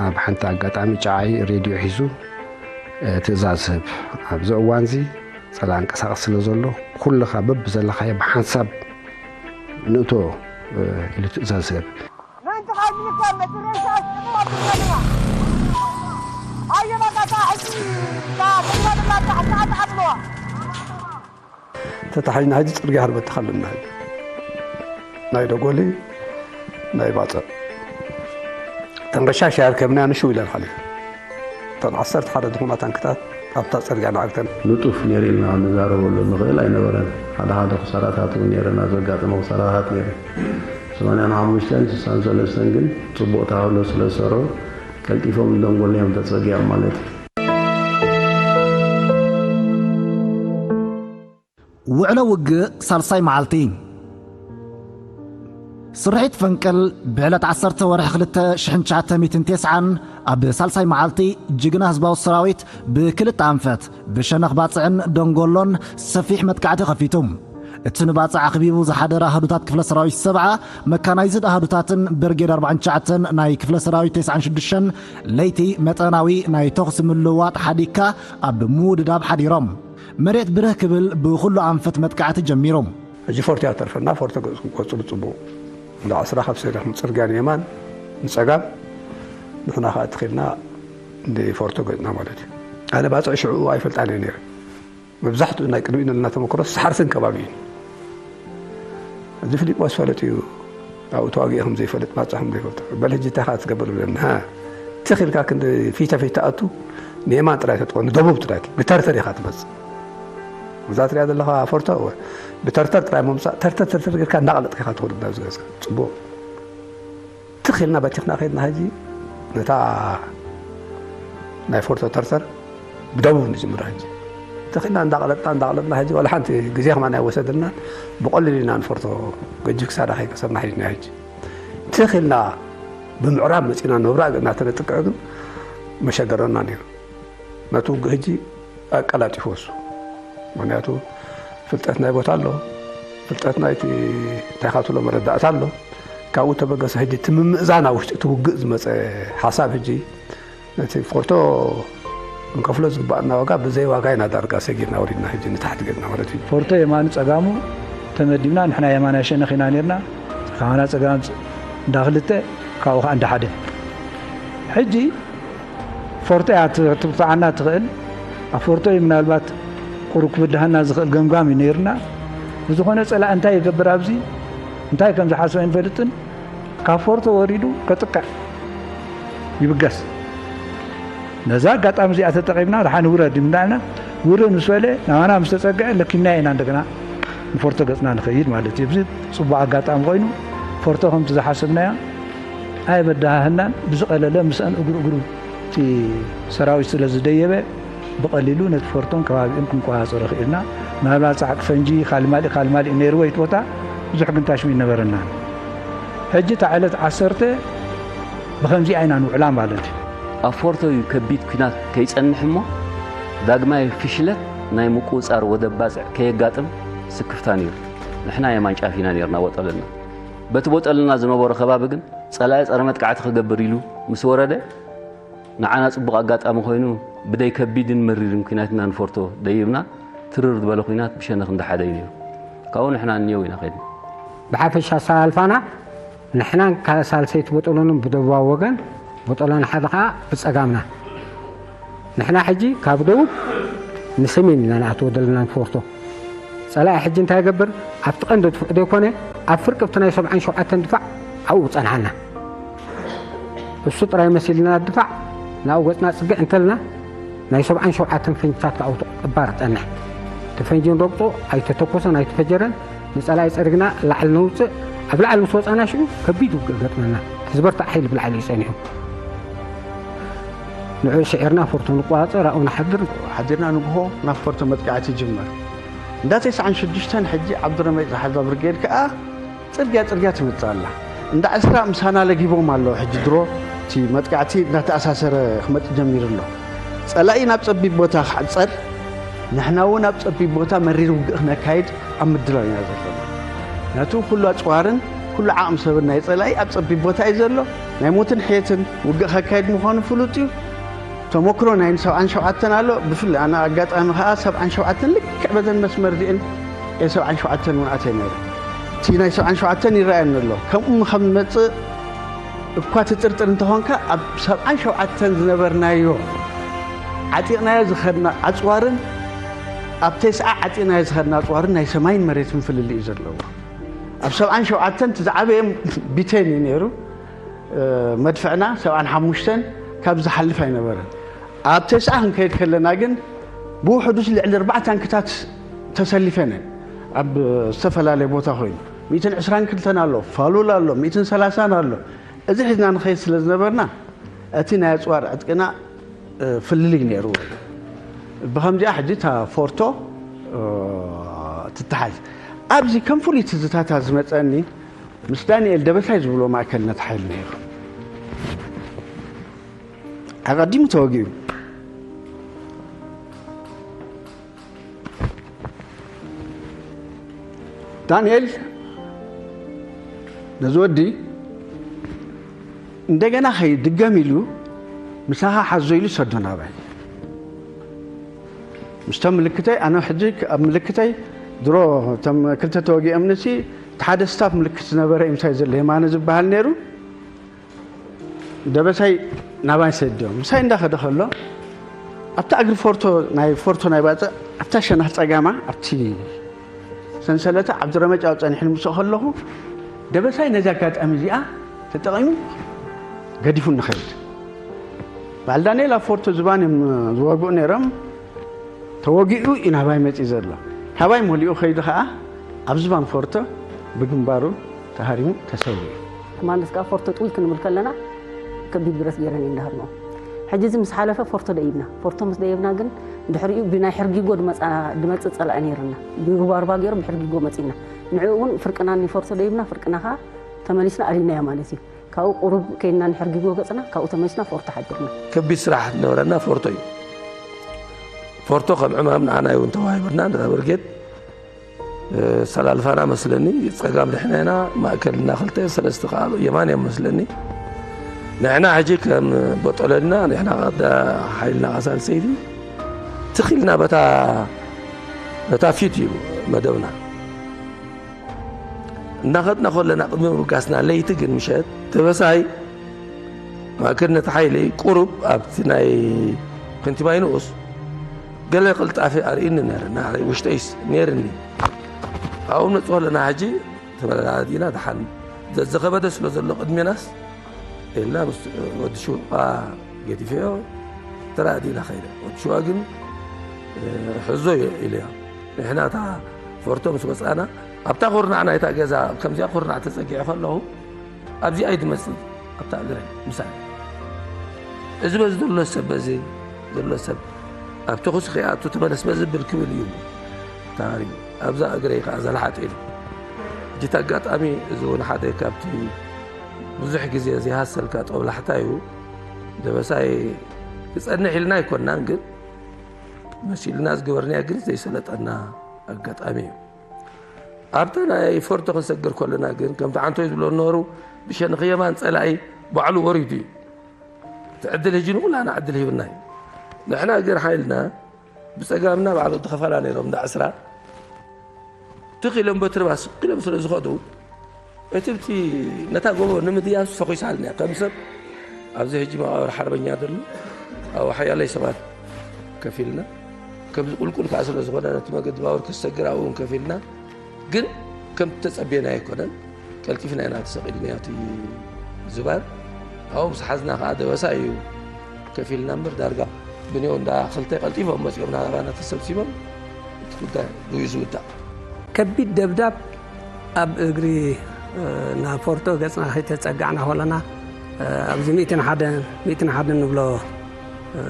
ኣብ ሓንቲ ኣጋጣሚ ጨዓይ ሬድዮ ሒዙ ትእዛዝ ህብ። ኣብዚ እዋንዚ ጸላ ኣንቀሳቐስ ስለ ዘሎ ኩልኻ በብዘለኻዮ ብሓንሳብ ንእቶ ኢሉ ትእዛዝ ህብ። ተታሒዝና ሕጂ ጽርግያ ክንበትኽ ኣለና። ናይ ደጎሊ ናይ ባጽዕ ተንቀሻሽ ያርከብና ንሽው ኢለን ሓሊፈን። እተን ዓሰርተ ሓደ ዝኾና ታንክታት ኣብታ ጽርግያ ንዓግተን። ንጡፍ ነይሩ ኢልና ክንዛረበሉ ንኽእል ኣይነበረን። ሓደ ሓደ ክሳራታት እውን ነይረን፣ ኣብ ዘጋጠመ ክሳራታት ነይሩ። ሰማንያን ሓሙሽተን ስሳን ሰለስተን ግን ጽቡቕ ተሃሎ ስለ ዝሰርሑ ቀልጢፎም ንደንጎሎ እዮም ተጸጊዖም ማለት እዩ። ውዕሎ ውግእ ሳልሳይ መዓልቲ። ስርሒት ፈንቅል ብዕለት ዓሰርተ ወርሒ ክልተ ሽሕን ትሽዓተ ሚእትን ተስዓን ኣብ ሳልሳይ መዓልቲ ጅግና ህዝባዊ ሰራዊት ብክልተ ኣንፈት ብሸነኽ ባጽዕን ደንጎሎን ሰፊሕ መጥቃዕቲ ከፊቱ። እቲ ንባጽዕ ኣኽቢቡ ዝሓደረ ኣሃዱታት ክፍለ ሰራዊት ሰብዓ፣ መካናይዝድ ኣሃዱታትን ብርጌድ ኣርባዓን ትሽዓተን ናይ ክፍለ ሰራዊት ተስዓን ሽዱሽተን ለይቲ መጠናዊ ናይ ተኹሲ ምልውዋጥ ሓዲግካ ኣብ ምውድዳብ ሓዲሮም። መሬት ብርህ ክብል ብኹሉ ኣንፈት መጥቃዕቲ ጀሚሩ። ሕጂ ፎርቶ እያ ተርፈና፣ ፎርቶ ገጹ ብጽቡቕ። እንዳ ዕስራ ካብ ሰሪሕኩም ጽርግያ ንየማን ንጸጋም፣ ንሕና ከኣ ትኺልና እንደ ፎርቶ ገጽና ማለት እዩ። ኣነ ባጽዕ ሽዑ ኣይፈልጣን እየ ነይረ። መብዛሕትኡ ናይ ቅድሚኡ ዘለና ተመክሮ ሳሕርትን ከባቢ እዩ። እዚ ፊሊጶስ ፈለጥ እዩ። ኣብኡ ተዋጊኡ ከም ዘይፈልጥ፣ ባጽዕ ከም ዘይፈልጥ። በል ሕጂ እንታይ ኢኻ ትገብር ብለኒ። ሃ፣ ትኽ ኢልካ ክንዲ ፊተ ፊት ትኣቱ፣ ንየማን ጥራይ ተጥቆ፣ ንደቡብ ጥራይ፣ ብተርተር ኢኻ ትመጽእ። እዛ ትሪኣ ዘለኻ ፎርቶ፣ እወ፣ ብተርተር ጥራይ ምምጻእ፣ ተርተር ተርተር ጌርካ እናቕለጥካ ኢኻ ትኸዱ ናብዚ ገዛ። ጽቡቕ። ትኽ ኢልና በቲኽና ከይድና ሕጂ፣ ነታ ናይ ፎርቶ ተርተር ብደቡብ ንጅምራ ሕጂ። ትኽ ኢልና እንዳቕለጥና፣ እንዳቕለጥና ሕጂ ዋላ ሓንቲ ግዜ ከማን ኣይወሰደልናን። ብቐሊሉ ኢና ንፎርቶ ገጅፍ ክሳዳ ከይከሰርና ሒዝና ሕጂ። ትኽ ኢልና ብምዕራብ መጺና ነብራግ እናተነጥቅዕ ግን መሸገረና ነይሩ። ነቲ ውግእ ሕጂ ኣቀላጢፉ ወሱ። ምኽንያቱ ፍልጠት ናይ ቦታ ኣሎ፣ ፍልጠት ናይቲ እንታይ ኢኻ ትብሎ መረዳእታ ኣሎ። ካብኡ ተበገሰ ሕጂ እቲ ምምእዛን ኣብ ውሽጢ እቲ ውግእ ዝመጸ ሓሳብ ሕጂ ነቲ ፎርቶ ክንከፍሎ ዝግባኣና ዋጋ ብዘይ ዋጋ ኢና ዳርጋ ሰጊርና ወሪድና ሕጂ ንታሕቲ ገጽና ማለት እዩ። ፎርቶ የማኑ ጸጋሙ ተመዲብና ንሕና የማናይ ሸነኽ ኢና ኔርና። ካባና ጸጋም እንዳ ክልተ ካብኡ ከኣ እንዳ ሓደ። ሕጂ ፎርቶ እያ ት-፣ ትብቅዓና ትኽእል። ኣብ ፎርቶ እዩ ምናልባት ቁሩብ ክብድሃና ዝኽእል ገምጋም እዩ ነይርና። ብዝኾነ ጸላእ እንታይ ይገብር ኣብዚ እንታይ ከም ዝሓስብ ኣይንፈልጥን። ካብ ፎርቶ ወሪዱ ከጥቅዕ ይብገስ። ነዛ ኣጋጣሚ እዚኣ ተጠቒምና ደሓን ውረድ ይምናዕና ውረድ ምስ በለ ናባና ምስ ተጸግዐ ለኪምና ኢና እንደገና ንፎርቶ ገጽና ንኸይድ ማለት እዩ። እዚ ጽቡቕ ኣጋጣሚ ኮይኑ ፎርቶ ከምቲ ዝሓሰብናዮ ኣይበዳሃህናን ብዝቐለለ ምስአን እግሩ እግሩ እቲ ሰራዊት ስለ ዝደየበ ብቐሊሉ ነቲ ፎርቶን ከባቢኡን ክንቆፃፀሮ ክኢልና። ምናልባት ፃዕቂ ፈንጂ ካልማሊእ ካልማሊእ ነይርዎ እቲ ቦታ ብዙሕ ግን ታሽሚ ይነበረና። ሕጂ እታ ዕለት ዓሰርተ ብኸምዚኣ ኢና ንውዕላ ማለት እዩ። ኣብ ፎርቶ እዩ ከቢድ ኲናት ከይጸንሕ እሞ ዳግማይ ፍሽለት ናይ ምቁጽጻር ወደብ ባጽዕ ከየጋጥም ስክፍታ ነይሩ። ንሕና የማን ጫፍ ኢና ነይርና ቦጠለና። በቲ ቦጠለና ዝነበሮ ከባቢ ግን ጸላኢ ጸረ መጥቃዕቲ ክገብር ኢሉ ምስ ወረደ ንዓና ጽቡቕ ኣጋጣሚ ኮይኑ ብደይ ከቢድን መሪርን ኲናት ኢና ንፎርቶ ደይብና። ትርር ዝበለ ኲናት ብሸነኽ እንዳሓደ እዩ ነይሩ። ካብኡ ንሕና እንየው ኢና ከድና። ብሓፈሻ ኣሰላልፋና ንሕናን ካልእ ሳልሰይቲ ቦጠሎንን ብደቡባዊ ወገን፣ ቦጠሎን ሓደ ኸዓ ብጸጋምና። ንሕና ሕጂ ካብ ደቡብ ንሰሜን ኢና ንኣትዎ ዘለና ንፎርቶ። ጸላኢ ሕጂ እንታይ ይገብር? ኣብቲ ቀንዲ ድፉዕ ዘይኮነ፣ ኣብ ፍርቂ ኣብቲ ናይ ሰብዓን ሸውዓተን ድፋዕ ኣብኡ ጸንሓና። እሱ ጥራይ መሲልና ድፋዕ ናብኡ ገጽና ጽግዕ እንተልና፣ ናይ ሰብዓን ሸውዓተን ፈንጅታት ካብኡ ክቕባር ጸንሐ። እቲ ፈንጂ ንረግጾ ኣይተተኮሰን ኣይተፈጀረን። ንጸላኢ ጸሪግና ላዕሊ ነውጽእ። ኣብ ላዕሊ ምስ ወጻና ሽዑ ከቢድ ውግእ ገጥመና። እቲ ዝበርትዕ ሓይሊ ብላዕሊ እዩ ጸኒሑ። ንዕኡ ስዒርና ፎርቶ ንቆጻጸር፣ ኣብኡ ንሓድር። ሓዲርና ንግሆ ናብ ፎርቶ መጥቃዕቲ ይጅመር። እንዳ ተስዓን ሽዱሽተን ሕጂ ዓብዱረመይ ዝሓዛ ብርጌድ ከኣ ጽርግያ ጽርግያ ትመጽእ ኣላ። እንዳ ዕስራ ምሳና ለጊቦም ኣለዉ። ሕጂ ድሮ እቲ መጥቃዕቲ እንዳተኣሳሰረ ክመጽእ ጀሚሩ ኣሎ። ጸላኢ ናብ ጸቢብ ቦታ ክዕጸር፣ ንሕና እውን ኣብ ጸቢብ ቦታ መሪር ውግእ ክነካይድ ኣብ ምድላው ኢና ዘለና። ነቲ ኩሉ ኣጽዋርን ኩሉ ዓቕሚ ሰብን ናይ ጸላኢ ኣብ ጸቢብ ቦታ እዩ ዘሎ። ናይ ሞትን ሕየትን ውግእ ከካይድ ምዃኑ ፍሉጥ እዩ። ተመክሮ ናይ ሰብዓን ሸውዓተን ኣሎ። ብፍላይ ኣነ ኣጋጣሚ ከኣ ሰብዓን ሸውዓተን ልክዕ በተን መስመር እዚአን እየ ሰብዓን ሸውዓተን እውን ኣትየ ነይረ። እቲ ናይ ሰብዓን ሸውዓተን ይረኣየኒ ኣሎ። ከምኡ ከም ዝመጽእ እኳ ትጥርጥር እንተኾንካ፣ ኣብ ሰብዓን ሸውዓተን ዝነበርናዮ ዓጢቕናዮ ዝኸድና ኣጽዋርን ኣብ ተስዓ ዓጢቕናዮ ዝኸድና ኣጽዋርን ናይ ሰማይን መሬትን ፍልልይ እዩ ዘለዎ። ኣብ ሰብዓን ሸውዓተን እቲ ዝዓበየ ቢቴን እዩ ነይሩ። እ፣ መድፍዕና ሰብዓን ሓሙሽተን ካብ ዝሓልፍ ኣይነበረን። ኣብ ተስዓ ክንከይድ ከለና ግን ብውሕዱስ ልዕሊ ኣርባዕተ ታንክታት ተሰሊፈን እየን። ኣብ ዝተፈላለየ ቦታ ኮይኑ ሚእትን ዕስራን ክልተን ኣሎ፣ ፋሉል ኣሎ፣ ሚእትን ሰላሳን ኣሎ። እዚ ሒዝና ንኸይድ ስለ ዝነበርና እቲ ናይ ኣጽዋር ዕጥቅና፣ እ፣ ፍልልይ ነይሩ። ብኸምዚኣ ሕጂ እታ ፎርቶ፣ እ፣ ትተሓዝ። ኣብዚ ከም ፍሉይ ትዝታታት ዝመጸኒ ምስ ዳንኤል ደበሳይ ዝብሎ ማእከልነት ሓይሊ ነይሩ። ኣቐዲሙ ተወጊኡ። ዳንኤል ነዚ ወዲ እንደገና ከይድገም ኢሉ ምሳኻ ሓዞ ኢሉ ሰዶ ናባይ። ምስቶም ምልክተይ፣ ኣነ ሕጂ ኣብ ምልክተይ ድሮ እቶም ክልተ ተወጊኦም ንሲ እቲ ሓደ ስታፍ ምልክት ዝነበረ እዩ ምሳይ ዘሎ የማነ ዝበሃል ነይሩ። ደበሳይ ናባይ ሰዲዮም። ምሳይ እንዳኸደ ከሎ ኣብቲ ኣግሪ ፎርቶ ናይ ፎርቶ ናይ ባጽዕ ኣብታ ሸነኽ ጸጋማ ኣብቲ ሰንሰለታ ዓብዱረመጫ ኣብ ጸኒሕኒ ምስኡ ከለኹ ደበሳይ ነዚ ኣጋጣሚ እዚኣ ተጠቒሙ ገዲፉ ንኸይድ። በዓል ዳንኤል ኣብ ፎርቶ ዝባን እዮም ዝወግኡ ነይሮም። ተወጊኡ እዩ ናባይ መጺኡ ዘሎ። ካባይ መሊኡ ከይዱ ኸኣ ኣብ ዝባን ፎርቶ ብግንባሩ ተሃሪሙ ተሰዊኡ። ማንስ ከኣ ፎርቶ ጥውይ ክንብል ከለና ከቢድ ብረት ገይረን እየን እንዳሃርሞ። ሕጂ እዚ ምስ ሓለፈ ፎርቶ ደይብና። ፎርቶ ምስ ደየብና ግን ድሕሪኡ ብናይ ሕርጊጎ ድመጻ-፣ ድመጽእ ጸላኢ ነይርና። ብጉባርባ ገይሩ ብሕርጊጎ መጺና። ንዕኡ እውን ፍርቅና እኒ ፎርቶ ደይብና፣ ፍርቅና ከኣ ተመሊስና ኣሊናዮ ማለት እዩ። ካብኡ ቁሩብ ከይንና ንሕርጊጎ ገጽና፣ ካብኡ ተመሊስና ፎርቶ ሓዲርና። ከቢድ ስራሕ ዝነበረና ፎርቶ እዩ። ፎርቶ ከም ዕማም ንዓና እውን ተዋሂቡና፣ ነታ ብርጌድ፣ እ፣ ሰላልፋና መስለኒ፣ ጸጋም ንሕና ኢና፣ ማእከልና ክልተ፣ ሰለስተ ከኣ የማን እዮም መስለኒ። ንሕና ሕጂ ከም በጦለልና፣ ንሕና ቀዳ ሓይልና ቀሳልሰይቲ፣ ትኽ ኢልና በታ፣ በታ ፊት እዩ መደብና። እናኸድና ከለና ቅድሚ ምብጋስና ለይቲ ግን ምሸት ደበሳይ ማእከል ነቲ ሓይሊ ቁሩብ ኣብቲ ናይ ከንቲባይ ንኡስ ገለ ቅልጣፌ ኣርእኒ ነረ፣ ንዓይ ውሽጠይስ ነርኒ። ኣብኡ ንጽሆ ኣለና ሕጂ ተመላላዲና ደሓን ዘዘኸበደ ስለ ዘሎ ቅድሜናስ ኢልና ምስ ወዲ ሽዋ ገዲፈዮ ተራእዲና ኸይደ። ወዲ ሽዋ ግን፣ "ሕዞ እየ" ኢለዮ። ንሕና እታ ፎርቶ ምስ ወጻና ኣብታ ኩርናዕ ናይታ ገዛ፣ ከምዚኣ ኩርናዕ ተጸጊዐ ከለኹ ኣብዚኣ እዩ ዝመጽእ፣ ኣብታ እግረይ ምሳይ። እዚ በዚ ዘሎ ሰብ፣ በዚ ዘሎ ሰብ ኣብ ተኹሲ ከይኣቱ ተመለስ በዚ ብል ክብል እዩ ተሃሪሙ። ኣብዛ እግረይ ከኣ ዘልሓጥ ኢሉ። ሕጂ እቲ ኣጋጣሚ እዚ እውን ሓደ ካብቲ ብዙሕ ግዜ ዘይሃሰልካ ጦብላሕታ እዩ። ደበሳይ ክጸንሕ ኢልና ኣይኮናን፣ ግን መሲልና ዝገበርናዮ ግን ዘይሰለጠና ኣጋጣሚ እዩ። ኣብታ ናይ ፎርቶ ክንሰግር ከለና ግን ከምቲ ዓንቶይ ዝብሎ ነበሩ፣ ብሸነኽ የማን ጸላኢ ባዕሉ ወሪዱ እዩ። እቲ ዕድል ሕጂ ንኹላና ዕድል ሂብና እዩ። ንሕና ግን ሓይልና ብጸጋምና ባዕሉ ተኸፋላ ነይሮም እንዳ ዕስራ ትኽ ኢሎም በትርባ ስቕ ኢሎም ስለ ዝኸዱ፣ እቲ ብቲ ነታ ጎቦ ንምድያብ ፈኺሳልና እያ። ከም ሰብ ኣብዚ ሕጂ መቓብር ሓርበኛ ዘሎ ኣብኡ ሓያለይ ሰባት ከፊልና፣ ከምዚ ቁልቁል ከኣ ስለ ዝኾነ ነቲ መገዲ ባቡር ክሰግር ኣብኡ እውን ከፊልና፣ ግን ከም ተጸብየና ኣይኮነን። ቀልጢፍና ኢና ተሰቒልና ኣብቲ ዝባን። ኣብኡ ምስ ሓዝና ከኣ ደበሳ እዩ ከፊልና እምበር ዳርጋ ብኔው እንዳ ክልተ ቀልጢፎም መጺኦም ናባና ተሰብሲቦም እቲ ጉዳይ ብኡ ዝውዳእ። ከቢድ ደብዳብ ኣብ እግሪ፣ እ፣ ናብ ፎርቶ ገጽና ከይተጸጋዕና ከለና፣ እ፣ ኣብዚ ሚእትን ሓደን፣ ሚእትን ሓደን ንብሎ፣ እ፣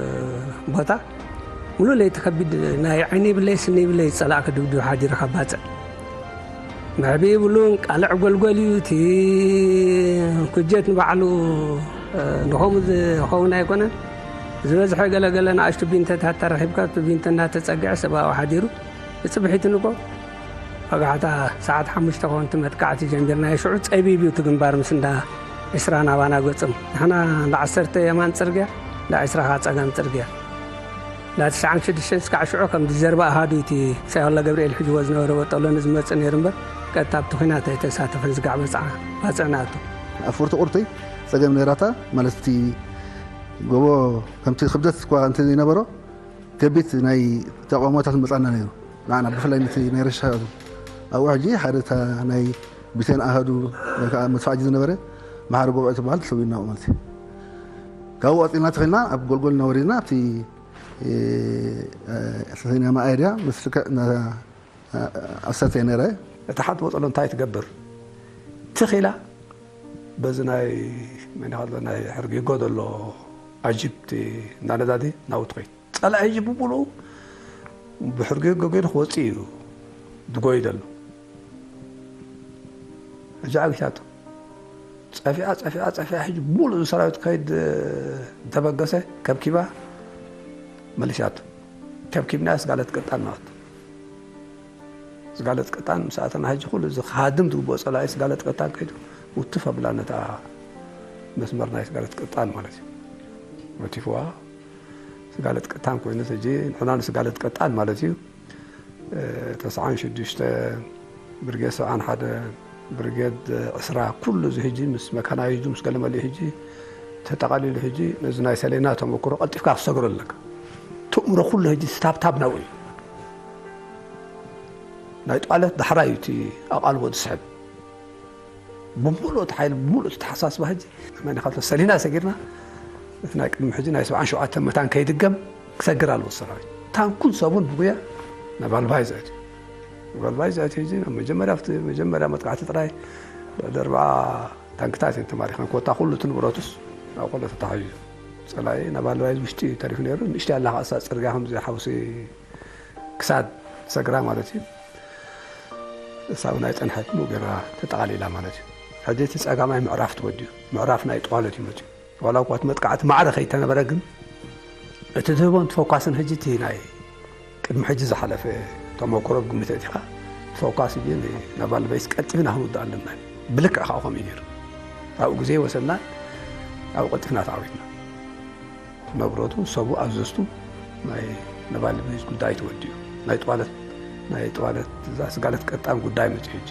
ቦታ፣ ሙሉእ ለይቲ ከቢድ ናይ ዓይኒ ይብለይ፣ ስኒ ይብለይ፣ ጸላእኪ ድብድብ ሓዲሩ ካብ ባጽዕ። መዕቢ ይብሉን፣ ቃልዕ ጎልጎል እዩ። እቲ ኩጀት ንባዕሉ፣ እ፣ ንኸምኡ ዝኸውን ኣይኮነን። ዝበዝሐ ገለ ገለ ንኣሽቱ ቢንተታት ተረኺብካ፣ እቲ ቢንተ እናተጸግዐ ሰብኣዊ ሓዲሩ። ብጽብሒት ንጎ ወጋሕታ ሰዓት ሓሙሽተ ክኸውን እቲ መጥቃዕቲ ጀሚርናዮ። ሽዑ ጸቢብ እዩ እቲ ግንባር ምስ እንዳ ዕስራ ናባና ገጾም። ንሕና እንዳ ዓሰርተ የማን ጽርግያ፣ እንዳ ዕስራ ከኣ ጸጋም ጽርግያ። እንዳ ትስዓን ሽዱሽተን እስካዕ ሽዑ ከም ጀርባ ኣሃዱ እቲ ሳይ ወልደ ገብርኤል ሒዝዎ ዝነበረ ወጠሎ ንዝመጽእ ነይሩ እምበር፣ ቀጥታ ኣብቲ ኲናት ኣይተሳተፈን። ዝጋዕ በጽዓ ባጽዕና ኣቱ። ኣብ ፎርቶ ቁርተይ ጸገም ነይራታ፣ ማለት እቲ ጎቦ ከምቲ ክብደት እኳ እንተ ዘይነበሮ፣ ከቢድ ናይ ተቃውሞታት መጻና ነይሩ። ንዓና ብፍላይ ነቲ ናይ ረሻ ኣብኡ ሕጂ ሓደ እታ ናይ ቢቴን ኣሃዱ ወይ ከዓ መድፋዕጂ ዝነበረ መሓሪ ጎብዖ ትበሃል ተሰዊና ማለት እዩ። ካብኡ ቀፂልና ተኺልና ኣብ ጎልጎል እናወሪድና ኣብቲ፣ እ፣ እ፣ ሲኔማ ኤርያ ምስ ልክዕ እና-፣ ኣሰተ ነይረ። እቲ ሓንቲ ወጠሎ እንታይ ትገብር? ትኺላ በዚ ናይ መን ይኸሎ ናይ ሕርጊጎ ዘሎ ኣጅብቲ እንዳ ነዳዲ ናብኡ ትኸይድ። ጸላኢ ሕጂ ብሙሉኡ ብሕርጊጎ ገይሩ ክወጽእ እዩ ድጎይ ዘሎ። ሕጂ ዓጊታቶ። ጸፊዓ፣ ጸፊዓ፣ ጸፊዓ፣ ሕጂ ብሙሉእ ሰራዊት ከይድ እንተበገሰ ከብኪባ መሊሻቶ። ከብኪብናያ ስጋለት ቀጣን ናቱ። ስጋለት ቀጣን ምስ ኣተና ሕጂ ኩሉ እዚ ክሃድም ዝግብኦ ጸላኢ ስጋለት ቀጣን ከይዱ ውትፍ ኣብላ ነታ መስመር ናይ ስጋለት ቀጣን ማለት እዩ። ወቲፍዋ ስጋለት ቀጣን ኮይነት ሕጂ ንሕና ንስጋለት ቀጣን ማለት እዩ። እ፣ ተስዓን ሽዱሽተ፣ ብርጌድ ሰብዓን ሓደ፣ ብርጌድ ዕስራ፣ ኩሉ እዚ ሕጂ ምስ መካናይዝዱ ምስ ገለ መሊኡ ሕጂ ተጠቓሊሉ ሕጂ ነዚ ናይ ሰሌና ተመክሮ ቀልጢፍካ ክትሰግሮ ኣለካ። ትእምሮ ኩሉ ሕጂ ስታብታብ ናብኡ እዩ። ናይ ጧለት ዳሕራይ እዩ እቲ ኣቓልቦ ዝስሕብ። ብምሉእ እቲ ሓይሊ፣ ብምሉእ እቲ ተሓሳስባ ሕጂ መን ኢኻ ሰሊና ሰጊርና፣ እቲ ናይ ቅድሚ ሕጂ ናይ ሰብዓን ሸውዓተን መታን ከይድገም ክሰግር ኣለዎ ሰራዊት። ታንኩን ሰቡን ብጉያ ናብ ኣልባይ ዘእትዩ። ናብ ኣልባይ ዘእትዩ ሕጂ ናብ መጀመርያ፣ ኣብቲ መጀመርያ መጥቃዕቲ ጥራይ ልዕሊ ኣርብዓ ታንክታት እየን ተማሪኸን። ኮታ ኩሉ እቲ ንብረቱስ ናብ ቆሎ ተታሒዙ። ጸላኢ ናብ ኣልባይ ውሽጢ ተሪፉ ነይሩ። ንእሽተይ ኣላ ከኣ እሳ ጽርግያ ከምዚ ሓውሲ ክሳድ ሰግራ ማለት እዩ። ሳብ ናይ ጸንሐት ብኡ ገይራ ተጠቓሊላ ማለት እዩ። ሕጂ እቲ ጸጋማይ ምዕራፍ ተወዲኡ፣ ምዕራፍ ናይ ጠዋለት እዩ መፅዩ። ዋላ እኳ እቲ መጥቃዕቲ ማዕረ ከይተነበረ ግን እቲ ዝህቦን እቲ ፎካስን ሕጂ እቲ ናይ ቅድሚ ሕጂ ዝሓለፈ ተመክሮ ብግምት ኣእቲኻ ፎካስ እዩ። ናባል ቤስ ቀልጢፍና ክንውድእ ኣለና። ብልክዕ ከዓ ከምኡ እዩ ነይሩ። ኣብኡ ግዜ ወሰድና፣ ኣብኡ ቀልጢፍና ተዓዊትና። መብረቱ ሰቡ ኣዘዝቱ ናይ ነባል ቤዝ ጉዳይ ተወዲኡ። ናይ ጠዋለት፣ ናይ ጠዋለት እዛ ስጋለት ቀጣን ጉዳይ መፅኡ ሕጂ።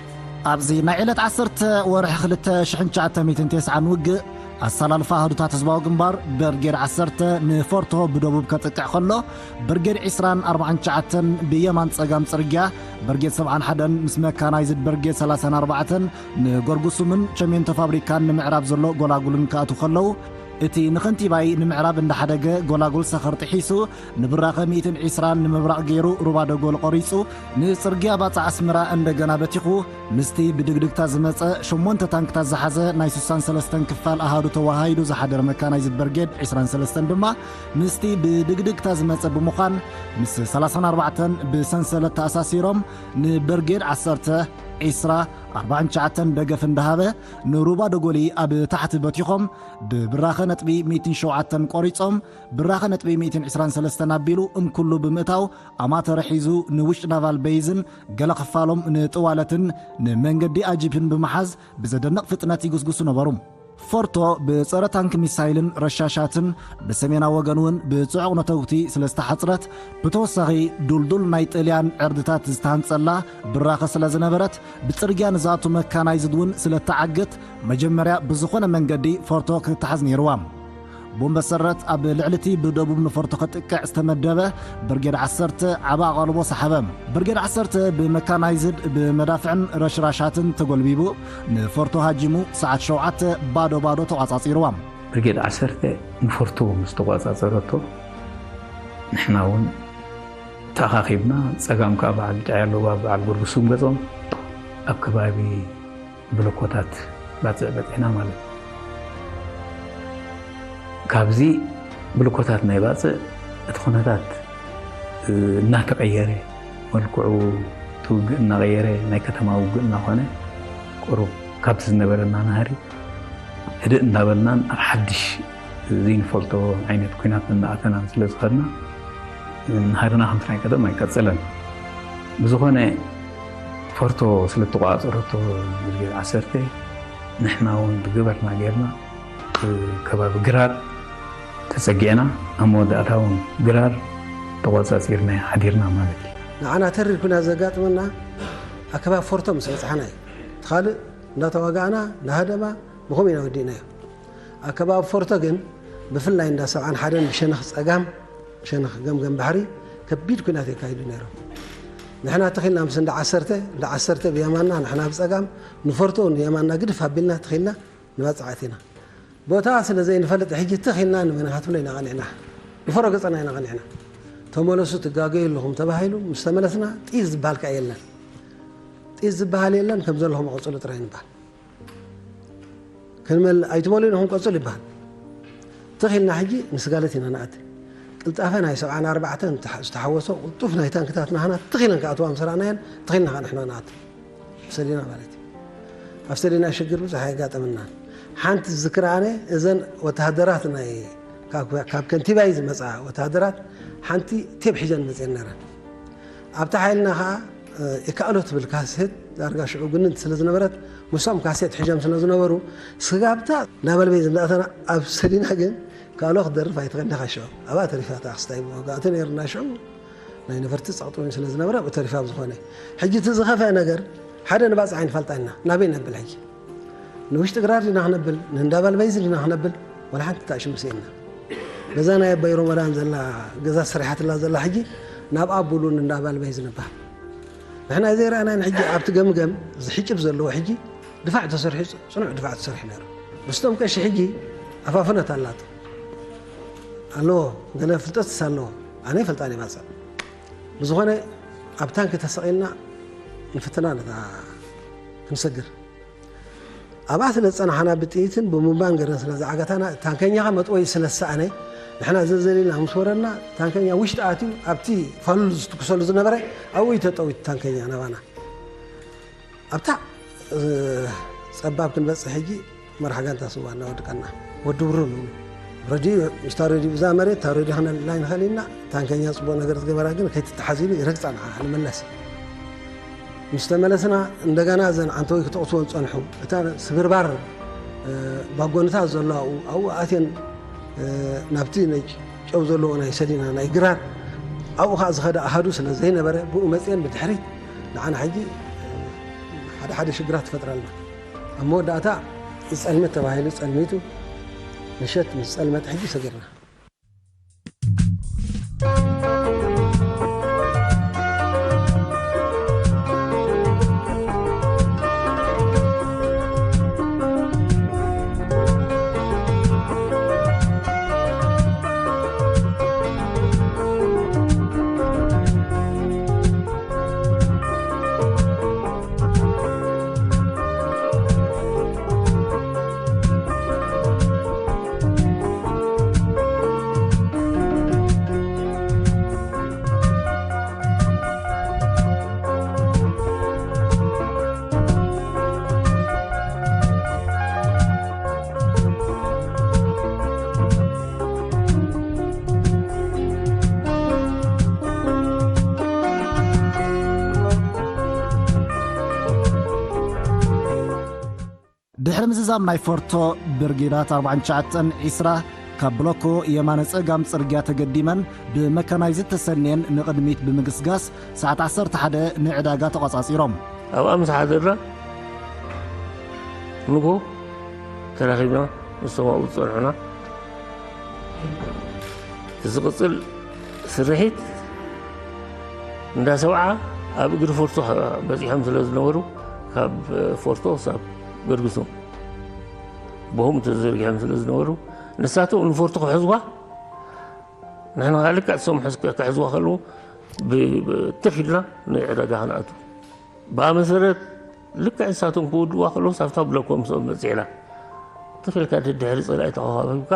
ኣብዚ ናይ ዕለት ዓሰርተ ወርሒ ክልተ ሽሕን ትሽዓተ ሚእትን ተስዓን ውግእ ኣሰላልፋ ኣሃዱታት ህዝባዊ ግንባር፣ ብርጌድ ዓሰርተ ንፎርቶ ብደቡብ ከጥቅዕ ከሎ፣ ብርጌድ ዕስራን ኣርባዓን ትሽዓተን ብየማን ጸጋም ጽርግያ፣ ብርጌድ ሰብዓን ሓደን ምስ መካናይዝድ ብርጌድ ሰላሳን ኣርባዕተን ንጎርጉሱምን ቸሜንቶ ፋብሪካን ንምዕራብ ዘሎ ጎላጉልን ክኣትዉ ከለዉ፣ እቲ ንኸንቲባይ ንምዕራብ እንዳሓደገ ጎላጉል ሰኸር ጥሒሱ ንብራኸ ሚእትን ዕስራን ንምብራቕ ገይሩ ሩባ ደጎል ቆሪጹ ንጽርግያ ባጽዕ ኣስመራ እንደገና በቲኹ ምስቲ ብድግድግታ ዝመጸ ሸሞንተ ታንክታት ዝሓዘ ናይ ስሳን ሰለስተን ክፋል ኣሃዱ ተወሃሂዱ ዝሓደረ መካናይዝድ በርጌድ ዕስራን ሰለስተን ድማ ምስቲ ብድግድግታ ዝመጸ ብምዃን ምስ ሰላሳን ኣርባዕተን ብሰንሰለት ተኣሳሲሮም ንበርጌድ ዓሰርተ፣ ዕስራ፣ ኣርባዓን ትሽዓተን ደገፍ እንዳሃበ ንሩባ ደጎሊ ኣብ ታሕቲ በቲኾም ብብራኸ ነጥቢ ሚእትን ሸውዓተን ቆሪጾም ብራኸ ነጥቢ ሚእትን ዕስራን ሰለስተን ኣቢሉ እምኩሉ ብምእታው ኣማተረ ሒዙ ንውሽጢ ናቫል በይዝን ገለ ክፋሎም ንጥዋለትን ንመንገዲ ኣጂፕን ብምሓዝ ብዘደንቕ ፍጥነት ይጉስጉሱ ነበሩ። ፎርቶ ብጸረ ታንክ ሚሳይልን ረሻሻትን ብሰሜናዊ ወገን እውን ብጽዑቕ ነተጉቲ ስለ ዝተሓጽረት ብተወሳኺ ዱልዱል ናይ ጥልያን ዕርድታት ዝተሃንጸላ ብራኸ ስለ ዝነበረት ብጽርግያ ንዝኣቱ መካናይዝድ እውን ስለ እተዓግት መጀመርያ ብዝኾነ መንገዲ ፎርቶ ክትተሓዝ ነይርዋ። ብኡ መሰረት ኣብ ልዕሊ እቲ ብደቡብ ንፎርቶ ከጥቅዕ ዝተመደበ ብርጌድ ዓሰርተ ዓቢ ኣቓልቦ ሰሓበ። ብርጌድ ዓሰርተ ብመካናይዝድ ብመዳፍዕን ረሽራሻትን ተጎልቢቡ ንፎርቶ ሃጂሙ ሰዓት ሸውዓተ ባዶ ባዶ ተቋጻጺርዋ። ብርጌድ ዓሰርተ ንፎርቶ ምስ ተቋጻጸረቶ ንሕና እውን ተኣኻኺብና ጸጋም ከኣ በዓል ጫያሎ በዓል ጎርጉሱም ገጾም ኣብ ከባቢ ብሎኮታት ባጽዕ በጺሕና ማለት እዩ። ካብዚ ብሎኮታት ናይ ባጽዕ እቲ ኩነታት እናተቐየረ መልክዑ እቲ ውግእ እናቐየረ ናይ ከተማ ውግእ እናኾነ ቁሩብ ካብቲ ዝነበረና ናህሪ ህድእ እናበልናን ኣብ ሓድሽ ዘይንፈልጦ ዓይነት ኲናት እናኣተናን ስለ ዝኸድና ናህርና ከምቲ ናይ ቀደም ኣይቀጸለን። ብዝኾነ ፎርቶ ስለ እተቋጸረቶ ብርጌድ ዓሰርተ ንሕና እውን ብግበርና ጌርና ከባቢ ግራር ተጸጊዕና ኣብ መወዳእታ እውን ግራር ተቋጻጺርና ሓዲርና ማለት እዩ። ንዓና ተሪር ኩናት ዘጋጥመና ኣብ ከባቢ ፎርቶ ምስ በጻሕና እዩ። እቲ ካልእ እንዳተዋጋእና እንዳሃደማ ብኸምኡ ኢና ወዲእናዮ። ኣብ ከባቢ ፎርቶ ግን ብፍላይ እንዳ ሰብዓን ሓደን ብሸነኽ ጸጋም ሸነኽ ገምገም ባሕሪ ከቢድ ኩናት የካይዱ ነይሮም። ንሕና ተኺልና ምስ እንዳ ዓሰርተ እንዳ ዓሰርተ ብየማንና ንሕና ብጸጋም ንፎርቶ ንየማንና ግድፍ ኣቢልና ተኺልና ንባጽዕ ኣቲና። ቦታ ስለ ዘይንፈልጥ ሕጂ ተኺልና ንመን ኢኻ ትብሎ ኢና ቀኒዕና። ንፎሮ ገጸና ኢና ቀኒዕና። ተመለሱ ትጋገዩ ኣለኹም ተባሂሉ ምስ ተመለስና ጥይት ዝበሃል ከኣ የለን። ጥይት ዝበሃል የለን ከም ዘለኹም ቀጽሉ ጥራይ ንበሃል። ክንመል ኣይትበሉ ኢኹም ቀጽሉ ይበሃል። ተኺልና ሕጂ ንስጋለት ኢና ንኣቲ። ቅልጣፈ ናይ ሰብዓን ኣርባዕተን ዝተሓወሶ ቅልጡፍ ናይ ታንክታት ናህና ተኺለን ክኣትዋ ምስ ረኣናየን ተኺልና ከኣ ንሕና ንኣቲ። ኣብ ሰሊና ማለት እዩ። ኣብ ሰሊና ሽግር ብዙሕ ኣየጋጠመናን። ሓንቲ ዝዝክራ ኣነ እዘን ወተሃደራት ናይ ካብ ከንቲባይ ዝመጻ ወተሃደራት ሓንቲ ቴብ ሒዘን መጽየን ነረን። ኣብታ ሓይልና ኸዓ ይከኣሎ ትብል ካሴት ዳርጋ ሽዑ ግንንቲ ስለ ዝነበረት ምስኦም ካሴት ሒዞም ስለ ዝነበሩ ስጋብታ እንዳበልበይ ዝንዳእተና ኣብ ሰሊና ግን ካሎ ክትደርፍ ኣይትኽእልን ኢኻ ሽዑ ኣብኣ ተሪፋ እታ ክስታይ ብወጋእቲ ነይርና ሽዑ ናይ ነፈርቲ ጸቕጢ እውን ስለ ዝነበረ ኣብኡ ተሪፋ ብዝኾነ ሕጂ እቲ ዝኸፍአ ነገር ሓደ ንባጽዕ ኣይንፈልጣ ኢና ናበይ ነብል ሕጂ ንውሽጢ ግራር ዲና ክነብል ንእንዳ ባልበይዚ ዲና ክነብል ወላ ሓንቲ ታእሽም ስኢንና በዛ ናይ ኣባይ ሮመዳን ዘላ ገዛ ሰሪሓትላ ዘላ ሕጂ ናብ ኣቡሉን እንዳ ባልበይዚ ንባሃል ንሕና ዘይረኣናይን ሕጂ ኣብቲ ገምገም ዝሕጭብ ዘለዎ ሕጂ ድፋዕ ተሰሪሑ ጽኑዕ ድፋዕ ተሰሪሑ ነይሩ ምስቶም ቀሺ ሕጂ ኣፋፍነት ኣላቶ ኣለዎ ገለ ፍልጠትስ ኣለዎ ኣነ ይፈልጣን ይባጽዕ ብዝኾነ ኣብ ታንኪ ተሰቒልና ንፍትና ነታ ክንሰግር ኣብኣ ስለ ዝጸናሓና ብጥይትን ብሙምባን ገረን ስለ ዝዓገታና ታንከኛኻ መጥወይ ስለ ዝሰኣነ ንሕና ዘዘሊልና ምስ ወረድና ታንከኛ ውሽጢ ኣትዩ ኣብቲ ፋሉል ዝትኩሰሉ ዝነበረ ኣብኡ እዩ ተጠዊቱ ታንከኛ ናባና ኣብታ ጸባብ ክንበጽሕ ሕጂ መራሕ ጋንታ ስዋ እናወድቀና ወዲ ብሩ ንብሉ ረድዩ ምስታ ረድዩ ብዛ መሬት እታ ረድዩ ክነልዕላ ይንኽእል ኢና ታንከኛ ጽቡቕ ነገር ዝገበራ ግን ከይትተሓዝ ኢሉ ይረግጻ ንዓ ንመለስ ምስ ተመለስና እንደገና እዘን ዓንተወይ ክተቕትወን ጸንሑ እታ ስብርባር ባጎንታት ዘሎ ኣብኡ ኣብኡ ኣትየን ናብቲ ጨው ዘለዎ ናይ ሰሊና ናይ ግራር ኣብኡ ከዓ ዝኸደ ኣሃዱ ስለ ዘይነበረ ብኡ መፅየን ብድሕሪት ንዓና ሕጂ ሓደ ሓደ ሽግራት ትፈጥረልና ኣብ መወዳእታ ጸልምት ተባሂሉ ጸልሚቱ ምሸት ምስ ጸልመት ሕጂ ሰጊርና። ድሕሪ ምዝዛም ናይ ፎርቶ፣ ብርጌዳት ኣርባዓን ትሽዓተን ዒስራ ካብ ብሎኮ የማነ ጸጋም ጽርግያ ተገዲመን ብመካናይዝድ ተሰንየን ንቕድሚት ብምግስጋስ፣ ሰዓት ዓሰርተ ሓደ ንዕዳጋ ተቖጻጺሮም። ኣብኣ ምስ ሓደርና፣ ንግሆ ተራኺብና ምስቶም ኣብኡ ዝጸንሑና። እቲ ዝቕጽል ስርሒት እንዳ ሰብዓ ኣብ እግሪ ፎርቶ በጺሖም ስለ ዝነበሩ፣ ካብ ፎርቶ ክሳብ ገርግሶም ብሆም ተዘርጊሖም ስለ ዝነበሩ፣ ንሳቶም ንፎርቶ ክሕዝዋ፣ ንሕና ከኣ ልክዕ እሶም ሕዝ-፣ ክሕዝዋ ከለዉ ብ-፣ ብ-፣ ትኽ ኢልና ንዕዳጋ ክንኣቱ። ብኣ መሰረት ልክዕ ንሳቶም ክውድእዋ ከለዉ፣ ሳብታ ብለኮ ምስኦም በጺሕና። ትኽ ኢልካ ደድሕሪ ጸላኢ ተኸባቢብካ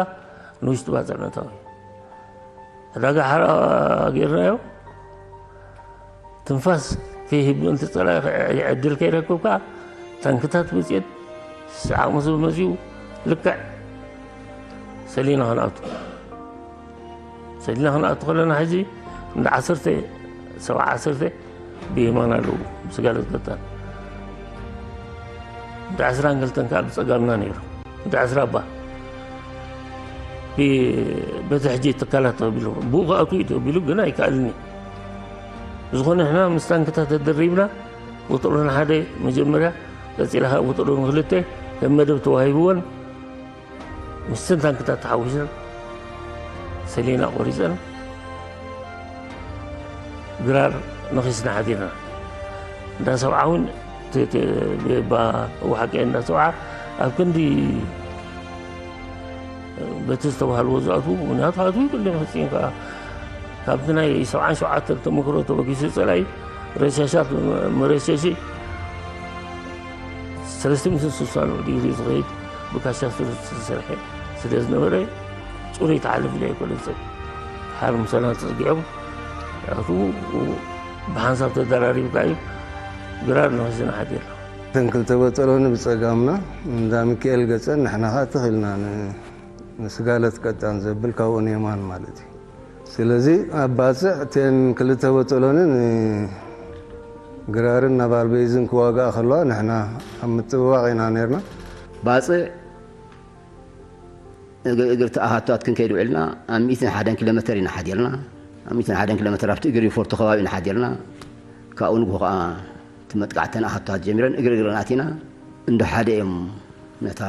ንውሽጢ ባጽዕ ምእታው እዩ። ዕዳጋ ሓራ ጌርናዮ። ትንፋስ ከይህብ ምእንቲ ጸላኢ ዕድል ከይረክብ ከኣ ታንክታት መጺኤን፣ ዓቕሚ ሰብ መጺኡ፣ ልክዕ ሰሊና ክንኣቱ። ሰሊና ክንኣቱ ከለና፣ ሕጂ እንዳ ዓሰርተ፣ ሰብዓ ዓሰርተ ብየማን ኣለዉ፣ ስጋለት ቀጣን። እንዳ ዕስራን ክልተን ከኣ ብጸጋምና ነይሩ። እንዳ ዕስራ እባ ብ-፣ በቲ ሕጂ ትካላት ተቢሉ፣ ብኡ ክኣትዉ እዩ ተቢሉ፣ ግን ኣይከኣልን እዩ። ብዝኾነ ንሕና ምስ ታንክታት ተደሪብና፣ ወጥሮን ሓደ መጀመርያ፣ ቀጺላ ከኣ ወጥሮን ክልተ ከም መደብ ተዋሂብወን፣ ምስትን ታንክታት ተሓዊሰን ሰሌና ቆሪፀን ግራር ነኺስና ሓዲርና። እንዳ ሰብዓ እውን ት-፣ ት-፣ ብባ እወ ሓቂ እንዳ ሰብዓ ኣብ ክንዲ በቲ ዝተባህልዎ ዝኣትዉ፣ ምኽንያቱ ኣትዉ ይብሉ እዮም። ፈፂሙ ከዓ ካብቲ ናይ ሰብዓን ሸውዓተን ተመክሮ ተበጊሱ ፀላኢ ረሻሻት መረሸሺ ሰለስተ ሚእትን ስሳን ዲግሪ ዝኸይድ ብካሻ ዝተሰርሐ ስለ ዝነበረ፣ ጽሩይ ተሓልፍ ኢለ ኣይኮነን። ሰብ ድሓር ምሳና ተጸጊዖም፣ ኣቱ ብሓንሳብ ተደራሪብካ እዩ ግራር ንኽስና ሓዲርና። እተን ክልተ በጠሎኒ ብጸጋምና፣ እንዳ ሚካኤል ገጸን፣ ንሕና ኸኣ ትኽ ኢልና ን-፣ ንስጋለት ቀጣን ዘብል ካብኡን የማን ማለት እዩ። ስለዚ ኣብ ባጽዕ እተን ክልተ በጠሎንን ግራርን ናቫል ቤዝን ክዋግኣ ከለዋ ንሕና ኣብ ምጥብባቕ ኢና ነይርና። ባጽዕ እግሪ እግሪ ተኣኻቷት ክንከይድ ውዒልና ኣብ ሚእትን ሓደን ኪሎ ሜተር ኢና ሓዲርና። ኣብ ሚእትን ሓደን ኪሎ ሜተር ኣብቲ እግሪ ፎርቶ ከባቢ ኢና ሓዲርና። ካብኡ ንግሆ ከኣ እቲ መጥቃዕተን ኣኻቷት ጀሚረን እግሪ እግረን ኣቲና እንዶ ሓደ እዮም ነታ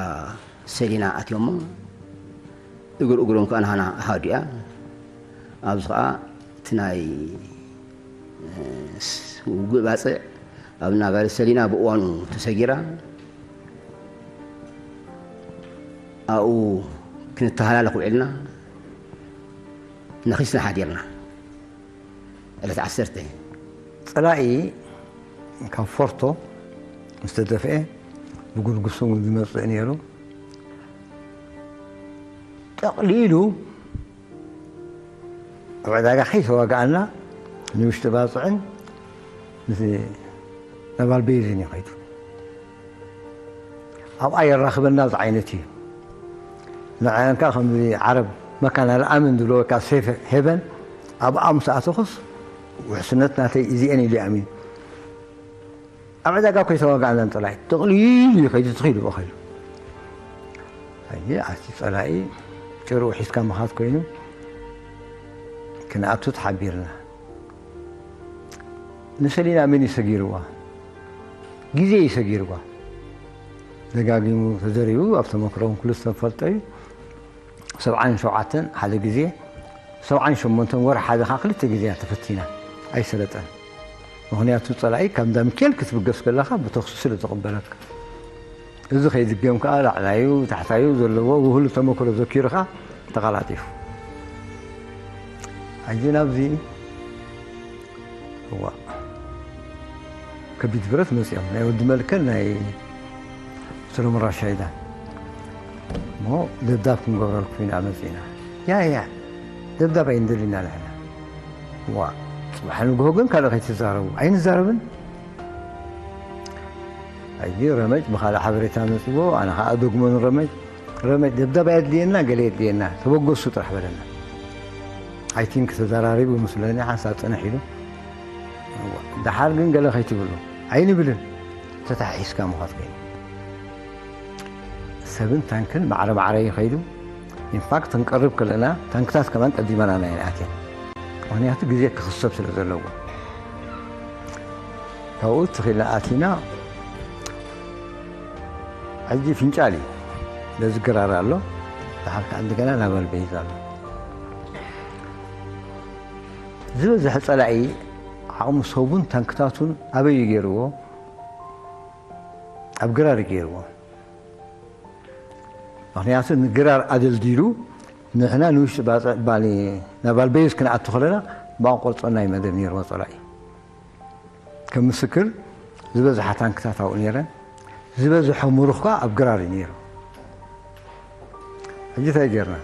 ሰሊና ኣትዮሞ። እግር እግሮም ከኣ ንሃና ኣሃዱያ። ኣብዚ ከኣ እቲ ናይ፣ እ፣ ስ-፣ ውግእ ባጽዕ ኣብ ናባሪ ሰሊና ብእዋኑ ተሰጊራ ኣብኡ ክንተሃላለኽ ውዒልና ነኺስና ሓዲርና። ዕለት ዓሰርተ። ጸላኢ ካብ ፎርቶ ምስ ተደፍአ ብጉርጉሱ ዝመጽእ ነይሩ። ጠቕሊሉ ኣብ ዕዳጋ ከይተዋግኣና ንውሽጢ ባጽዕን ምስ ናቫል ቤዝን እዩ ከይዱ። ኣብኣ የራኽበና ዝዓይነት እዩ። ንዓን ከኣ ከምዚ ዓረብ መካን ኣልኣምን ዝብለወካ ሴፍ ሄቨን ኣብኣ ምስ ኣተኹስ ውሕስነት ናተይ እዚኤን ኢሉ ይኣምን። ኣብ ዕዳጋ እኮ ኣይተዋጋእናን ጸላኢ። ጥቕሊል እዩ ከይዱ ትኺሉ ብኸሉ። ሕጂ ኣቲ ጸላኢ ጭርኡ ሒዝካ ምኻድ ኮይኑ ክንኣቱ ተሓቢርና። ንሰሊና መን እዩ ሰጊርዋ? ግዜ እዩ ሰጊርዋ። ደጋጊሙ ተዘሪቡ፣ ኣብ ተመክሮ እውን ኩሉ ዝተፈልጠ እዩ። ሰብዓን ሸውዓተን ሓደ ግዜ፣ ሰብዓን ሸሞንተን ወርሒ ሓደ ኸዓ ክልተ ግዜ እያ ተፈቲና። ኣይሰለጠን። ምኽንያቱ ጸላኢ ካብ እንዳ ሚካኤል ክትብገስ ከለኻ ብተኹሲ ስለ ዝቕበለካ። እዚ ከይድገም ከኣ ላዕላዩ ታሕታዩ ዘለዎ ውህሉ ተመክሮ ዘኪሩ ከኣ ተቐላጢፉ። ሕጂ ናብዚ እዋ ከቢድ ብረት መጺኦም ናይ ወዲ መልከን ናይ ሰሎሞን ራሻይዳ እሞ ደብዳብ ክንገብረልኩም ኢና መጺና። ያ ያ ደብዳብ ኣይንደሊና ንሕና። ዋ ጽባሕ ንግሆ ግን ካልእ ከይትዛረቡ ኣይንዛረብን። ሕጂ ረመጭ ብኻልእ ሓበሬታ መጺዎ ኣነ ኸኣ ደግሞ ንረመጭ ረመጭ ደብዳብ ኣየድልየና ገለ የድልየና ተበገሱ ጥራሕ በለና። ኣይቲንክ ተዘራሪቡ መስለኒ ሓንሳብ ጽንሕ ኢሉ። እዋ፣ ደሓር ግን ገለ ከይትብሉ ኣይንብልን። ተታሒዝካ ምዃት ኮይኑ ሰብን ታንክን ማዕረ ማዕረ እዩ ከይዱ። ኢንፋክት ክንቀርብ ከለና ታንክታት ከማን ቀዲመና ናይ ኣትየን። ምኽንያቱ ግዜ ክኽሰብ ስለ ዘለዎ ካብኡ ትኺልና ኣቲና። ሕጂ ፍንጫል እዩ። በዚ ግራር ኣሎ። ደሓር ከዓ እንደገና ናብ ኣልቤዛ ኣሎ። ዝበዝሐ ጸላኢ ዓቕሙ ሰቡን ታንክታቱን ኣበይ እዩ ገይርዎ? ኣብ ግራር እዩ ገይርዎ። ምኽንያቱ ንግራር ኣደልዲሉ ንሕና ንውሽጢ ባጽዕ ባሊ ናብ ኣልቤዝ ክንኣቱ ከለና ብኣንቆልጾ ናይ መደብ ነይርዎ ጸላኢ። ከም ምስክር ዝበዝሓ ታንክታት ኣብኡ ነይረን። ዝበዝሖ ምሩኽ ከኣ ኣብ ግራር እዩ ነይሩ። ሕጂ እንታይ ጌርና?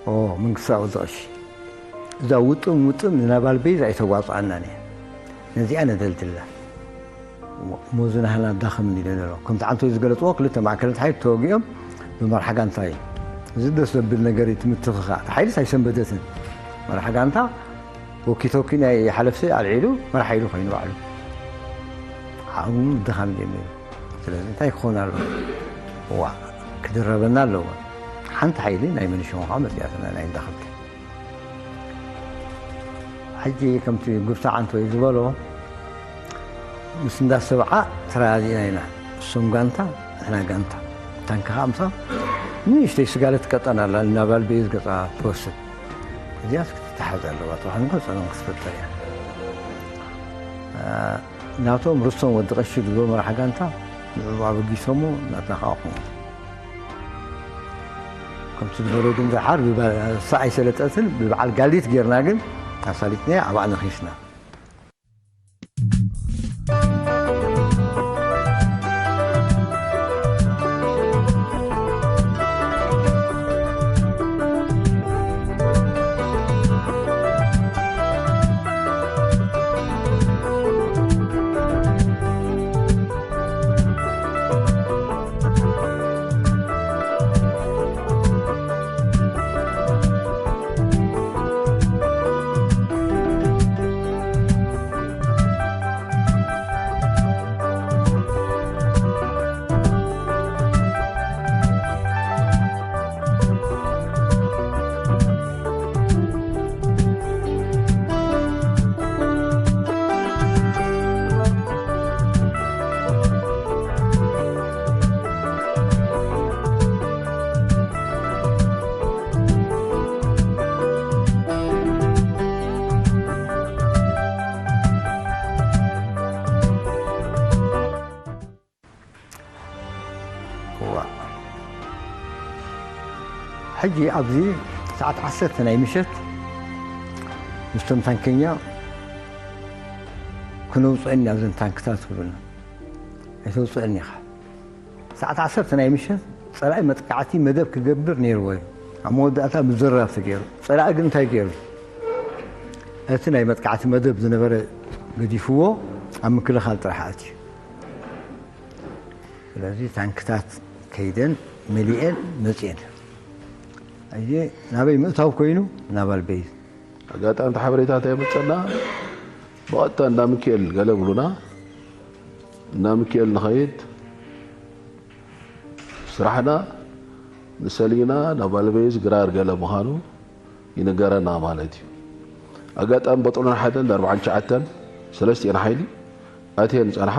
ኦ መንግስቲ ኣወዲ ቀሺ እዛ ውጥም ውጥም ንናባል ቤዝ ኣይተዋፅኣናን እያ። ነዚኣ ነደልድላ። ሞዝናህና ዳኽም ኢለ ዘሎ ከምቲ ዓንቶይ ዝገለፅዎ ክልተ ማእከላት ሓይል ተወጊኦም ብመርሓ ጋንታ እዩ። እዚ ደስ ዘብል ነገር እዩ። ትምትኽኻ ሓይልስ ኣይሰንበደትን። መርሓ ጋንታ ወኪቶኪ ናይ ሓለፍቲ ኣልዒሉ መርሓ ኢሉ ኮይኑ ባዕሉ ዓቕሙ ድኻም ጀሚሩ። ስለዚ እንታይ ክኾን ኣለዎ? ዋ ክድረበና ኣለዎ። ሓንቲ ሓይሊ ናይ መንሽሞ ከዓ መፅያትና ናይ እንዳኸብቲ ሕጂ ከምቲ ጉብታ ዓንቶይ ዝበሎ ምስ እንዳ ሰብዓ ተረዳዲእና ኢና። እሶም ጋንታ ንሕና ጋንታ ታንካ ከዓ ምሳ ንእሽተይ ስጋለት ቀጠን ኣላ እናባል በዩ ዝገፃ ትወስድ። እዚኣስ ክትተሓዝ ኣለዋ። ተባሕንኮ ፀገም ክትፈጠር እያ። ናቶም ርስቶም ወዲ ቀሺ ድሮ መራሕ ጋንታ ንዕኡ ኣበጊሶሞ ናትና ከዓ ኹኑ። ከምቲ ዝበሎ ግን ደሓር ብባ- እሳ ኣይሰለጠትን ብበዓል ጋሊት ጌርና ግን ኣሳሊጥናያ ኣብኣ ነኺስና። እዋ። ሕጂ ኣብዚ ሰዓት ዓሰርተ ናይ ምሸት ምስቶም ታንከኛ ክነውፅአኒ ኣብዘን ታንክታት ክብሉና ኣይተውፅአኒ ኢኻ። ሰዓት ዓሰርተ ናይ ምሸት ፀላኢ መጥቃዕቲ መደብ ክገብር ነይርዎ እዩ። ኣብ መወዳእታ ብዘራብ ተገይሩ። ፀላኢ ግን እንታይ ገይሩ? እቲ ናይ መጥቃዕቲ መደብ ዝነበረ ገዲፍዎ ኣብ ምክልኻል ጥራሕ ኣትዩ። ስለዚ ታንክታት ከይደን መሊኤን መፅኤን። እዚ ናበይ ምእታው ኮይኑ ናብ ኣልበይዝ። ኣጋጣሚ እቲ ሓበሬታ እንታይ መፀና? ብቐጥታ እንዳ ሚካኤል ገለ ብሉና። እንዳ ሚካኤል ንኸይድ ስራሕና ንሰሊና ናብ ኣልበይዝ ግራር ገለ ምዃኑ ይንገረና ማለት እዩ። ኣጋጣሚ በጥሎን ሓደን ኣርባዓን ትሽዓተን ሰለስቲኤን ሓይሊ ኣትየን ጸንሓ።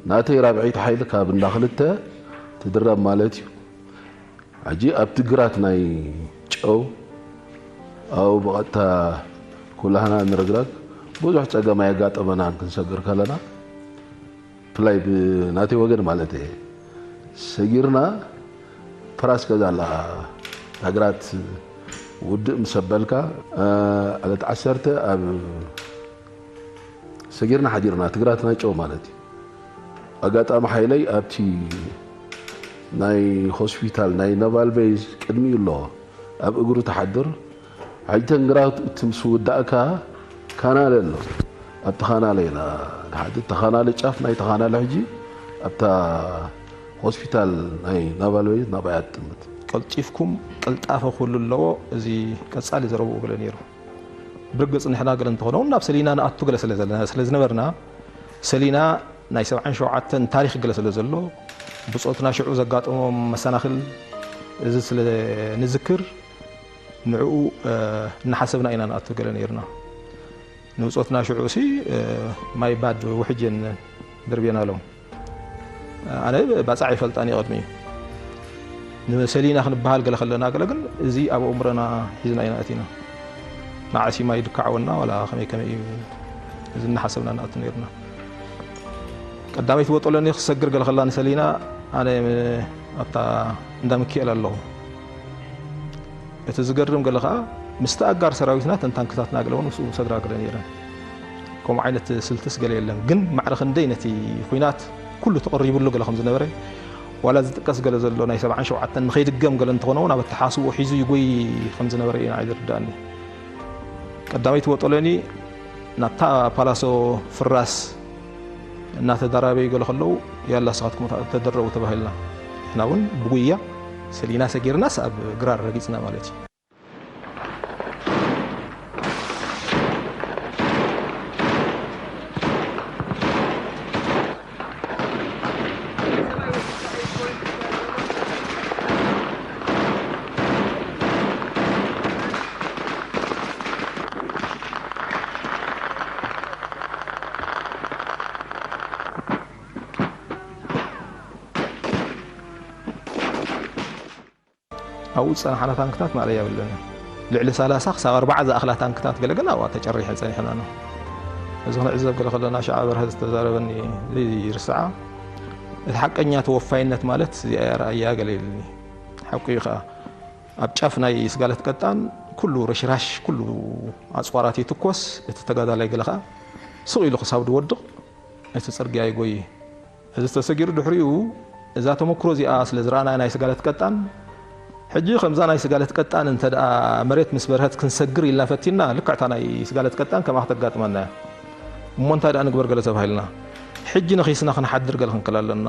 ናተይ ራብዐይቲ ሓይሊ ካብ እንዳ ክልተ ትድረብ ማለት እዩ። ሕጂ ኣብቲ ግራት ናይ ኣው ኣው ብቐጥታ ኩላህና ንርግረግ ብዙሕ ጸገም ኣየጋጠመናን ክንሰግር ከለና፣ ብፍላይ ብናተይ ወገን ማለት እየ። ሰጊርና፣ ፍራስ ገዛ ኣላ፣ ሃገራት ውድእ ምስ ኣበልካ፣ ዕለት ዓሰርተ ኣብ ሰጊርና ሓዲርና፣ ትግራትና ጨው ማለት እዩ። ኣጋጣሚ ሓይለይ ኣብቲ ናይ ሆስፒታል ናይ ናቫል ቤዝ ቅድሚኡ ኣሎ፣ ኣብ እግሩ ትሓድር። ሕጂ ተንግራት እቲ ምስ ውዳእካ ካናለ ኣሎ፣ ኣብቲ ካናለ ኢና ንሓድር። ተኻናለ፣ ጫፍ ናይ ተኻናለ ሕጂ ኣብታ ሆስፒታል ናይ ናቫል ቤዝ ናባያ ትጥምት። ቀልጢፍኩም፣ ቅልጣፈ ኩሉ ኣለዎ፣ እዚ ቀጻሊ ዘረብኡ ገለ ነይሩ። ብርግጽ ንሕና ገለ እንተኾነ እውን ናብ ሰሊና ንኣቱ ገለ ስለ ዘለና፣ ስለ ዝነበርና፣ ሰሊና ናይ ሰብዓን ሸውዓተን ታሪኽ ገለ ስለ ዘሎ፣ ብጾትና ሽዑ ዘጋጠሞም መሰናኽል እዚ ስለ ንዝክር፣ ንዕኡ፣ እ፣ እናሓሰብና ኢና ንኣቱ ገለ ነይርና። ንብጾትና ሽዑ ሲ፣ እ፣ ማይ ባድ ውሕጅ እየን ደርቤናሎም። ኣነ ባጻዕ ይፈልጣን እየ ቅድሚኡ። ንሰሊና ክንበሃል ገለ ከለና ገለ ግን እዚ ኣብ ኣእምሮና ሒዝና ኢና ኣቲና። መዓስ እዩ ማይ ድካዕወና ዋላ ከመይ ከመይ እዩ፣ እዚ እናሓሰብና ንኣቱ ነይርና። ቀዳመይቲ ቦጦሎኒ ክሰግር ገለ ከላ ንሰሊና ኣነ ም-፣ ኣብታ እንዳ ሚካኤል ኣለኹ። እቲ ዝገርም ገለ ከኣ፣ ምስቲ ኣጋር ሰራዊትና እተን ታንክታትና ገለ እውን ምስኡ ሰግራ ገለ ነይረን። ከምኡ ዓይነት ስልትስ ገለ የለን። ግን ማዕረ ክንደይ ነቲ ኲናት ኩሉ ተቐሪቡሉ ገለ ከም ዝነበረ፣ ዋላ ዝጥቀስ ገለ ዘሎ ናይ ሰብዓን ሸውዓተን ንኸይድገም ገለ እንተኾነ እውን ኣብ ኣተሓስብኡ ሒዙ ይጎይ ከም ዝነበረ እዩ ንዓይ ዝርድኣኒ። ቀዳመይቲ ቦጦሎኒ ናብታ ፓላሶ ፍራስ እናተደራበዩ ገለ ከለዉ፣ ያላ ንስኻትኩም ተደረቡ ተባሂልና። ንሕና እውን ብጉያ ሰሊና ሰጊርናስ ኣብ ግራር ረጊጽና ማለት እዩ። ኣብኡ ዝጸናሕና ታንክታት ማእለያ የብለን። ልዕሊ ሰላሳ ክሳብ ኣርባዓ ዝኣኽላ ታንክታት ገለ ግን ኣብኣ ተጨሪሐን ጸኒሐን ኣለዋ። እዚ ክንዕዘብ ገለ ከለና፣ ሸዓ በርሀ ዝተዛረበኒ ዘይርስዓ፣ እቲ ሓቀኛ ተወፋይነት ማለት እዚኣ እያ፣ ርኣያ ገለ ኢሉኒ። ሓቁ እዩ ከኣ። ኣብ ጫፍ ናይ ስጋለት ቀጣን ኩሉ ረሽራሽ፣ ኩሉ ኣጽዋራት ይትኮስ፣ እቲ ተጋዳላይ ገለ ከኣ ስቕ ኢሉ ክሳብ ዝወድቕ እቲ ጽርግያ ይጎይ። እዚ ተሰጊሩ ድሕሪኡ እዛ ተመክሮ እዚኣ ስለ ዝረኣና ናይ ስጋለት ቀጣን፣ ሕጂ ከምዛ ናይ ስጋለት ቀጣን እንተ ደኣ መሬት ምስ በርሀት ክንሰግር ኢልና ፈቲና፣ ልክዕታ ናይ ስጋለት ቀጣን ከምኣ ክተጋጥመና እያ። እሞ እንታይ ደኣ ንግበር ገለ ተባሂልና፣ ሕጂ ነኺስና ክንሓድር ገለ ክንክል ኣለና።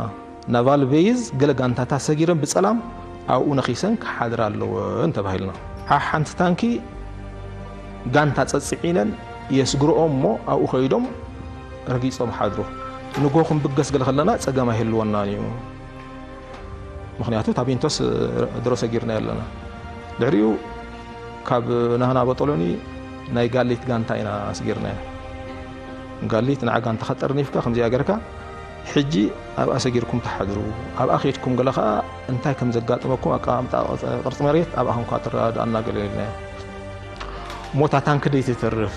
ናቫል ቤዝ ገለ ጋንታታት ሰጊረን ብጸላም ኣብኡ ነኺሰን ክሓድራ ኣለወን ተባሂልና። ሓ-፣ ሓንቲ ታንኪ ጋንታ ጸጽዒነን የስግርኦም እሞ ኣብኡ ከይዶም ረጊጾም ሓድሩ። ንጎ ክንብገስ ገለ ከለና ጸገም ኣይህልወናን እዩ። ምኽንያቱ እታ ቢንቶስ ድሮ ሰጊርና ኣለና። ድሕሪኡ ካብ ናህና ቦጦሎኒ ናይ ጋሊት ጋንታ ኢና ኣስጊርናያ። ጋሊት ንዓ ጋንታኻ ጠርኒፍካ ከምዚኣ ገርካ ሕጂ ኣብኣ ሰጊርኩም ትሓድሩ፣ ኣብኣ ከይድኩም ገለ ኸኣ እንታይ ከም ዘጋጥመኩም ኣቀማምጣ ቅርጺ መሬት ኣብኣ ኸንኳ ትረዳድኣና ገለ ኢልናዮ። እሞ እታ ታንኪ ደይትተርፍ፣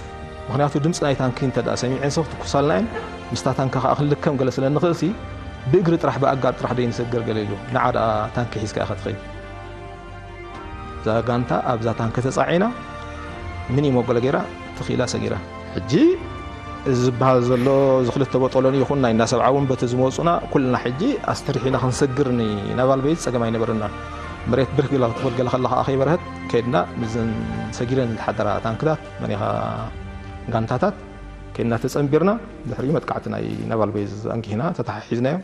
ምኽንያቱ ድምጺ ናይ ታንኪ እንተ ደኣ ሰሚዐን ሰብ ትኩሳልና እየን፣ ምስታ ታንኪ ኸኣ ክንልከም ገለ ስለ እንኽእልሲ ብእግሪ ጥራሕ ብኣጋር ጥራሕ ደይንሰግር ገለ ኢሉ፣ ንዓ ደኣ ታንኪ ሒዝካ ኢኻ ትኸይድ። እዛ ጋንታ ኣብዛ ታንኪ ተጻዒና፣ ሚኒሞ ገለ ገይራ፣ ትኽ ኢላ ሰጊራ። ሕጂ እዚ ዝበሃል ዘሎ፣ እዚ ክልተ ቦጦሎኒ ይኹን ናይ እንዳ ሰብዓ እውን በቲ ዝመጹና፣ ኩልና ሕጂ ኣስተርሒና ክንሰግር ንናቫል ቤዝ ጸገም ኣይነበረናን። መሬት ብርክ ኢላ ክትብል ገለ ከላ ከኣ ከይበርሀት ከይድና ምስዘን ሰጊረን ዝሓደራ ታንክታት፣ መኒኻ ጋንታታት፣ ከይድና ተጸንቢርና፣ ድሕሪኡ መጥቃዕቲ ናይ ናቫል ቤዝ ኣንጊህና ተተሓሒዝናዮ።